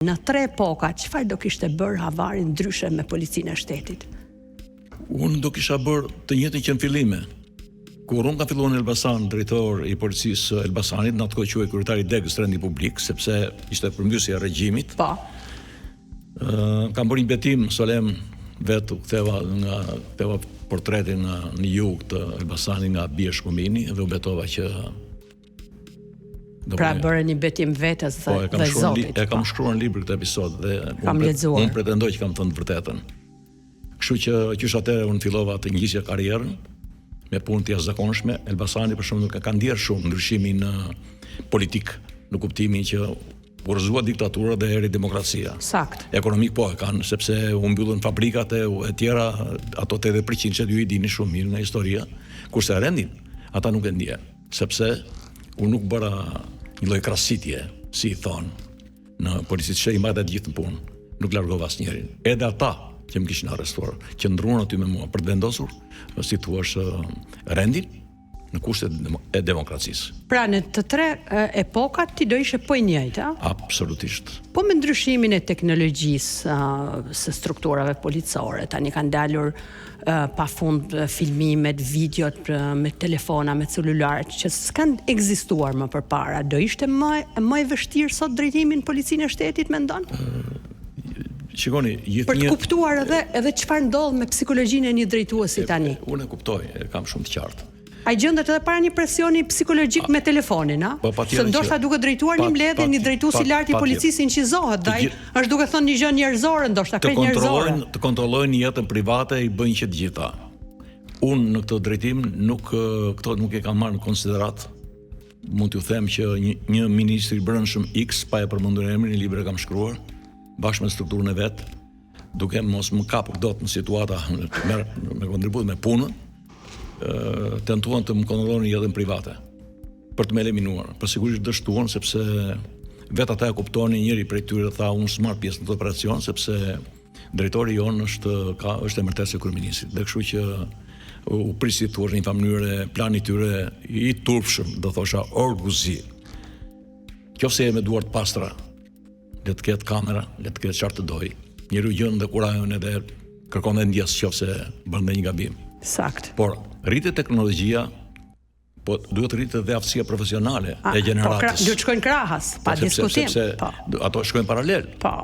Në tre epoka, çfarë do kishte bërë Havari ndryshe me policinë e shtetit? Unë do kisha bërë të njëjtën që në fillime. Kur unë kam filluar në Elbasan, drejtor i policisë së Elbasanit, në atë kohë quhej kryetari i degës rendit publik, sepse ishte përmbysja e regjimit. Po. Ë kam bërë një betim solemn vetë u ktheva nga ktheva portretin në, në jug të Elbasanit nga Bie Shkumbini dhe u betova që Do pra bëre një betim vetes dhe, po, e kam dhe Zotit. E kam po. shkruar në libër këtë episod dhe kam unë, lexuar. Unë pretendoj që kam thënë të vërtetën. Kështu që qysh atëherë unë fillova të ngjisja karrierën me punë të jashtëzakonshme. Elbasani për shembull ka ndjerë shumë ndryshimin në politikë, në kuptimin që u rrëzua diktatura dhe erdhi demokracia. Saktë. Ekonomik po e kanë, sepse u mbyllën fabrikat e, e tjera, ato 80% që ju i dini shumë mirë nga historia, kurse rendin, ata nuk e ndjenë. Sepse unë nuk bëra një lloj krasitje, si i thonë, në polici që i mbajta të gjithë në punë, nuk largova asnjërin. Edhe ata që më kishin arrestuar, qëndruan aty me mua për të vendosur, si thua, rendin në kushtet e demokracisë. Pra në të tre epokat ti do ishe po i njëjtë, a? Absolutisht. Po me ndryshimin e teknologjisë së strukturave policore, tani kanë dalur pafund filmimet, videot me telefona, me celular që s'kanë ekzistuar më përpara. Do ishte më më e vështirë sot drejtimi në policinë e shtetit, mendon? Shikoni, gjithnjë për të kuptuar edhe edhe çfarë ndodh me psikologjinë e një drejtuesi tani. Unë e kuptoj, e kam shumë të qartë. Ai gjendet edhe para një presioni psikologjik me telefonin, a? Po, Se ndoshta duke drejtuar një mbledhje, një drejtues i lartë i policisë incizohet dhe ai është duke thënë një gjë njerëzore ndoshta, krejt njerëzore. Të kontrollojnë jetën private i bëjnë që të gjitha. Unë në këtë drejtim nuk këto nuk e kam marrë në konsideratë. Mund t'ju them që një, një ministër i brendshëm X pa e përmendur emrin, në libër e kam shkruar bashkë me strukturën e vet, duke mos më kapur dot në situata me, me kontribut me punën, tentuan të më kontrollonin jetën private për të më eliminuar. Por sigurisht dështuan sepse vetë ata e kuptonin, njëri prej tyre tha unë s'marr pjesë në këtë operacion sepse drejtori jonë është ka është emërtesë e kryeministrit. Dhe kështu që u prish si thua në një farë mënyre plani i tyre i turpshëm, do thosha orguzi. Qoftë se je me duar të pastra, Le të ketë kamera, le të ketë çfarë të dojë. Njeriu gjen dhe kurajon edhe kërkon dhe ndjesë qoftë se bën ndonjë gabim. Saktë. Por rritet teknologjia, po duhet të rritet edhe aftësia profesionale A, e gjeneratës. Po, duhet shkojnë krahas, pa po, sepse, diskutim. Sepse po. ato shkojnë paralel. Po.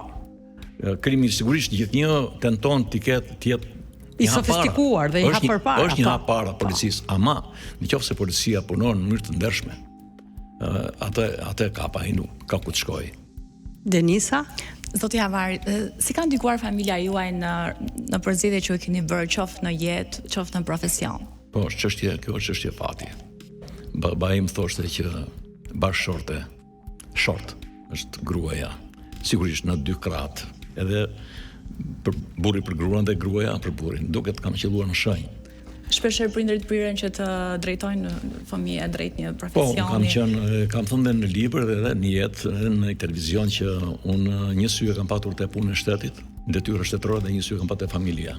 Krimi sigurisht gjithnjë tenton të ketë të jetë i sofistikuar dhe një hap përpara. Është një po. hap para po. policisë, ama në qoftë se policia punon në mënyrë të ndershme, atë atë e kap ai nuk ka ku të shkojë. Denisa? Zoti Havari, si ka ndikuar familja juaj në në përzgjedhjet që ju keni bërë qoftë në jetë, qoftë në profesion? Po, është çështje, kjo është çështje fati. Babai im thoshte që bashkëshorte short është gruaja. Sigurisht në dy krahët, edhe për burri për gruan dhe gruaja për burrin. Duket kam qëlluar në shenjë. Shpeshherë prindërit priren që të drejtojnë fëmijët drejt një profesioni. Po, kam qenë, kam thënë dhe në libër dhe edhe në jetë, edhe në televizion që unë një sy e kam patur te puna e shtetit, detyra shtetërore dhe një sy e kam patur te familja.